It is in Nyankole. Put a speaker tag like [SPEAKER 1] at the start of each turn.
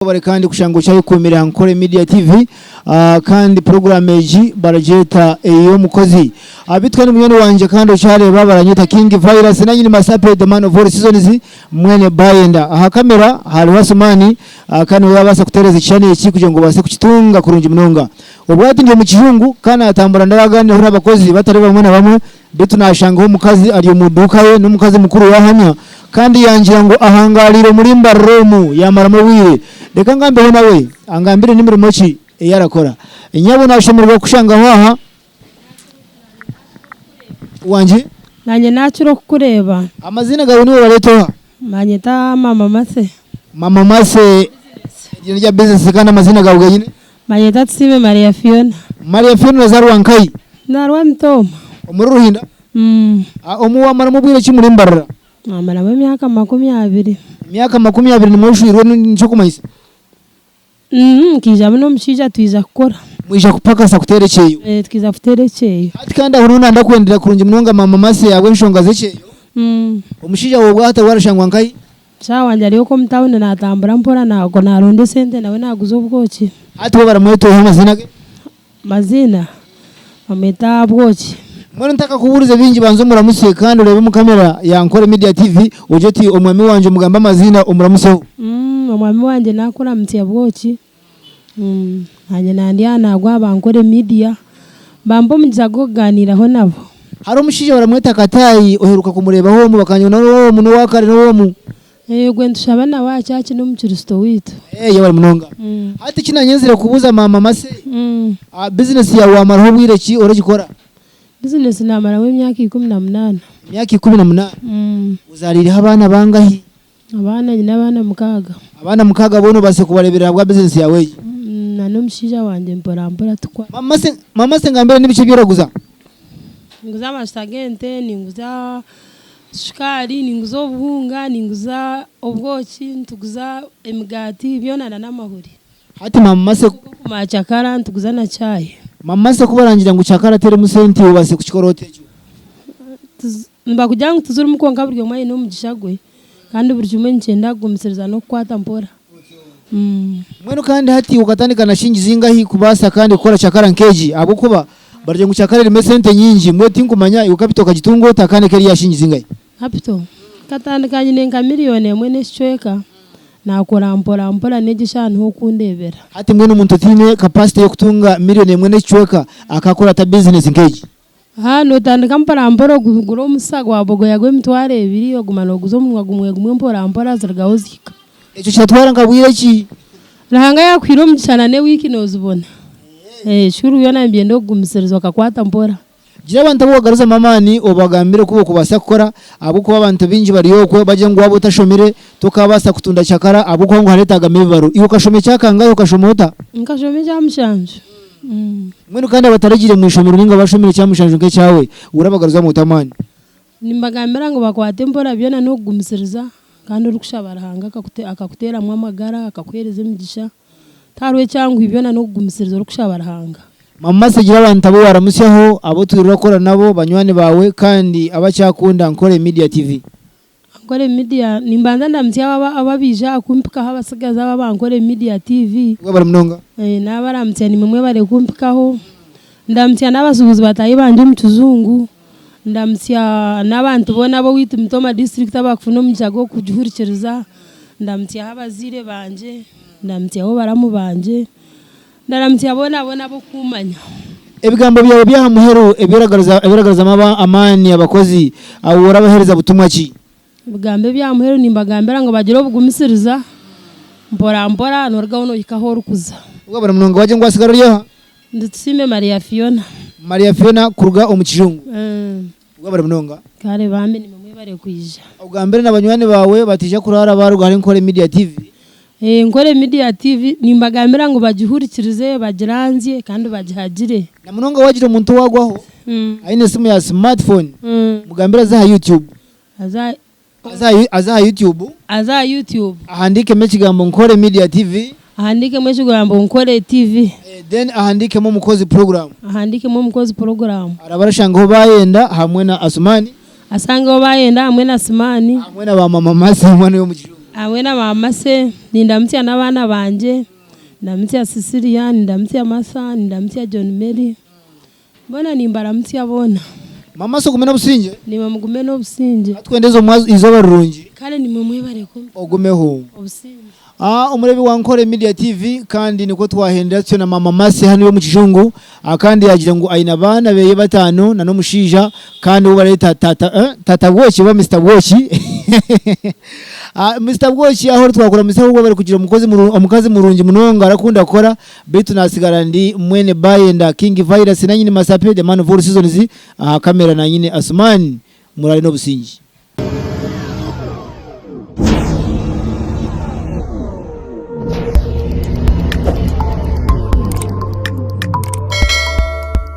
[SPEAKER 1] Webare kandi kushanga okyayekuumire aha Nkore Media TV kandi puroguraamu egi baragyeta ey'omukozi. Beitu kandi munywani wangye kandi okyareeba baranyeta King Virus nanyini Masape the man of all seasons mwene Bayenda. Aha kamera hariho Asumani kandi niwe yabaasa kutereeza ekishushani eki kugira ngu obaase kukitunga kurungi munonga. Obwati ndi omu kihungu kandi natambura ndagaaniiraho n'abakozi batari bamwe na bamwe Beitu naashangaho omukazi ari omu duuka ye, n'omukazi mukuru yaahamya, kandi yangira ngu ahangaariire omuri Mbarara omu, yaamaramu obwire. Reka ngambeho nawe, angambire ni mirimo ki ei arakora. Nyabo naashemererwa kukushangaho aha. Wangi?
[SPEAKER 2] Naanye naakira okukureeba.
[SPEAKER 1] Amaziina gaawe niiwe wareeta oha?
[SPEAKER 2] Banyeta Mama Mercy.
[SPEAKER 1] Mama Mercy, eryo nirya bizinesi kandi amaziina gaawe genyine?
[SPEAKER 2] Banyeta Tusiime Maria Fiona.
[SPEAKER 1] Maria Fiona ozaarwa nkahi?
[SPEAKER 2] Nzaarwa Mitooma.
[SPEAKER 1] Omuri Ruhinda? Omu wamaramu obwire ki omuri Mbarara?
[SPEAKER 2] Namaramu emyaka 20.
[SPEAKER 1] Emyaka 20 nimwo oshweirwe nikyo okumanyisa?
[SPEAKER 2] Nkaijamu n'omushaija twija kukora.
[SPEAKER 1] Mwija kupakasa kuteera ekyeyo?
[SPEAKER 2] Eeh twija kuteera ekyeyo.
[SPEAKER 1] Hati kandi aho niho nandakwendera kurungi munonga maama Mercy ahabw'enshonga z'ekyeyo. Omushaija waawe obwahati ariho arashangwa nkahi?
[SPEAKER 2] Omushaija wangye ari okwo omu tawuni naatambura mpora naaronda esente nawe naaguza obwoki.
[SPEAKER 1] Hati bo baramweta oha amaziina ge?
[SPEAKER 2] Amaziina bamweta Bwoki.
[SPEAKER 1] Mbwenu ntakakubuurize bingi banza omuramusye kandi oreebe omu kamera ya Nkore Media TV ogire oti omwami wangye omugambe amaziina omuramusyeho.
[SPEAKER 2] Omwami wangye naakuramutsya Bwoki. Naanye nandi aha naagwa aha ba Nkore Media bampa omugisha gw'okugaaniiraho nabo.
[SPEAKER 1] Hariho omushaija baramweta Kataayi oheruka kumureebaho omu bakanya ngu n'ow'omu n'owakare n'ow'omu.
[SPEAKER 2] Ogwe nitushaba nawe aha church n'omukristo waitu.
[SPEAKER 1] Yebare munonga. Hati eki nanyenzire kubuuza maama Mercy, business yaawe wamaraho bwire ki oragikora?
[SPEAKER 2] Business namaraho emyaka 18.
[SPEAKER 1] Emyaka 18? Ozariireho abaana bangahi?
[SPEAKER 2] Abaana nyine abaana mukaaga.
[SPEAKER 1] Abaana mukaaga boona obaasize kubareeberera ahabwa bizinesi yaawe egi?
[SPEAKER 2] Na n'omushaija wangye mpora mpora tukora.
[SPEAKER 1] Maama Mercy ngambira nibiki ebi oraguza?
[SPEAKER 2] Ninguza amajuta g'ente, ninguza shukaari, ninguza obuhunga, ninguza obwoki, nituguza emigaati byona na n'amahuri.
[SPEAKER 1] Hati Maama Mercy.
[SPEAKER 2] Kumara kyakara nituguza na chai.
[SPEAKER 1] Maama Mercy ku barangira ngu kyakara terimu sente iwe obaasize kukikora ota ekyo?
[SPEAKER 2] Nibakugira ngu tizirimu kwonka buri omwe aine omugisha gwe kandi buri kimwe nikyenda kugumisiriza n'okukwata mpora.
[SPEAKER 1] Mbwenu kandi hati okatandika na shingi zingahi kubaasa kandi kukora cakara nk'egi ahabw'okuba baragira ngu cakara erimu esente nyingi mbwenu tinkumanya iwe capital okagitunga ota kandi eka eri ya shingi zingahi?
[SPEAKER 2] Capital nkatandika nyine nka miriyoni emwe n'ekicweka naakora mpora mpora n'egi eshaaha niho okundeebera.
[SPEAKER 1] Hati mbwenu omuntu otaine capacity y'okutunga miriyoni emwe n'ekicweka akaakora ata bizinesi nk'egi?
[SPEAKER 2] Aha notandika mpora mpora ogura omusa gwa bogoya gw'emitwaro ebiri oguma noguza omunwa gumwe gumwe mpora mpora zirugaho zihika.
[SPEAKER 1] Ekyo kiratwara nka bwire ki?
[SPEAKER 2] Ruhanga yakuhaire omugisha na n'ewiiki nozibona. Ekikuru byona nibyenda okugumisiriza okakwata mpora.
[SPEAKER 1] Gira abantu abu wagaruzamu amaani obagambire oku bokubaasa kukora ahabw'okuba abantu baingi bari okwo bagira ngu waaba otashomire tokaabaasa kutunda kyakara ahabw'okuba ngu hareetagamu ebibaro. Iwe okashoma ekyakangahi okashoma ota?
[SPEAKER 2] Nkashoma ekyamushanju.
[SPEAKER 1] Mbwenu kandi abataragiire mu ishomero nainga abashomire ekyamushanju nk'ekyawe, orabagaruzamu ota amaani?
[SPEAKER 2] Nimbagambira ngu bakwate mpora byona n'okugumisiriza kandi orikushaba Ruhanga akakuteeramu amagara, akakuheereza emigisha. Tihariho ekyanguhi byona n'okugumisiriza orikushaba Ruhanga.
[SPEAKER 1] Mama Mercy gira abantu abu waramutsyaho, abu otwire orakora nabo, banywani baawe kandi abakyakunda Nkore Media TV.
[SPEAKER 2] Ankore Media, nimbanza ndamutsya abo abaija aha kumpikaho abatsigazi abo aba Ankore Media TV.
[SPEAKER 1] Webare munonga.
[SPEAKER 2] Nabaramutsya nimwe mwebare kumpikaho. Ndamutsya n'abasuubuzi bataahi bangye omu kizungu. Ndamutsya n'abantu boona ab'owaitu Mitooma district abakufuna omugisha gw'okugihurikiriza. Ndamutsyaho abazaire bangye, ndamutsyaho baramu bangye. Ndaramutsya boona boona ab'okuumanya.
[SPEAKER 1] Ebigambo byawe by'aha muheru ebi oragaruzamu amaani abakozi abo orabaheereza butumwa ki?
[SPEAKER 2] Ebigambo eby'aha muheru nimbagambira ngu bagire obugumisiriza, mpora mpora norugaho nohika ahu orikuza.
[SPEAKER 1] Webare munonga wagye ngu wasigara ori oha?
[SPEAKER 2] Ndi Tusiime Maria Fiona.
[SPEAKER 1] Maria Fiona kuruga omu kijungu. Webare munonga.
[SPEAKER 2] Kare bambi nimwe mwebare kwija.
[SPEAKER 1] Ogambire na banywani baawe bataija kuraara baaruga ahari Nkore Media TV.
[SPEAKER 2] Nkore Media TV nimbagambira ngu bagihurikirize, bagiranzye kandi bagihagire.
[SPEAKER 1] Na munonga waagira omuntu owaagwaho aine esimu ya smartphone, mugambire aze aha YouTube. Aze aha YouTube.
[SPEAKER 2] Aze aha YouTube.
[SPEAKER 1] Ahandiikemu ekigambo Nkore Media TV.
[SPEAKER 2] Ahandiikemu ekigambo Nkore TV.
[SPEAKER 1] Then ahandiikemu Omukozi Program.
[SPEAKER 2] Ahandiikemu Omukozi Program.
[SPEAKER 1] Araba arashangaho Bayenda hamwe na Asumani.
[SPEAKER 2] Asangeho Bayenda hamwe na Asumani.
[SPEAKER 1] Hamwe na ba Mama Mercy hamwe n'omu kijungu.
[SPEAKER 2] Hamwe na Maama-se, nindamutsya n'abaana bangye, ndamutsya Cecilia, nindamutsya Martha, nindamutsya John Mary, boona nimbaramutsya boona.
[SPEAKER 1] Maama-se ogume n'obusingye.
[SPEAKER 2] Naimwe mugume n'obusingye.
[SPEAKER 1] Ka twendeze eizooba rirungi.
[SPEAKER 2] Kare naimwe mwebare kumpa.
[SPEAKER 1] Ogumeho.
[SPEAKER 2] Obusingye.
[SPEAKER 1] Omureebi wa Nkore Media TV kandi nikwo twahendera tutyo na Maama Mercy hanu omu kijungu kandi yagira ngu aine abaana beye batano na n'omushaija kandi ou bareeta tata eh, tata Bwoki oba Mister Bwoki Mister Bwoki aho ori twakuramutsya ahabw'okuba bari kugira omukozi omukazi murungi munonga arakunda kukora beitu nasigara ndi mwene Bayenda King Virus nanyini Masape the man of all seasons aha camera nanyine Asuman murare n'obusingye.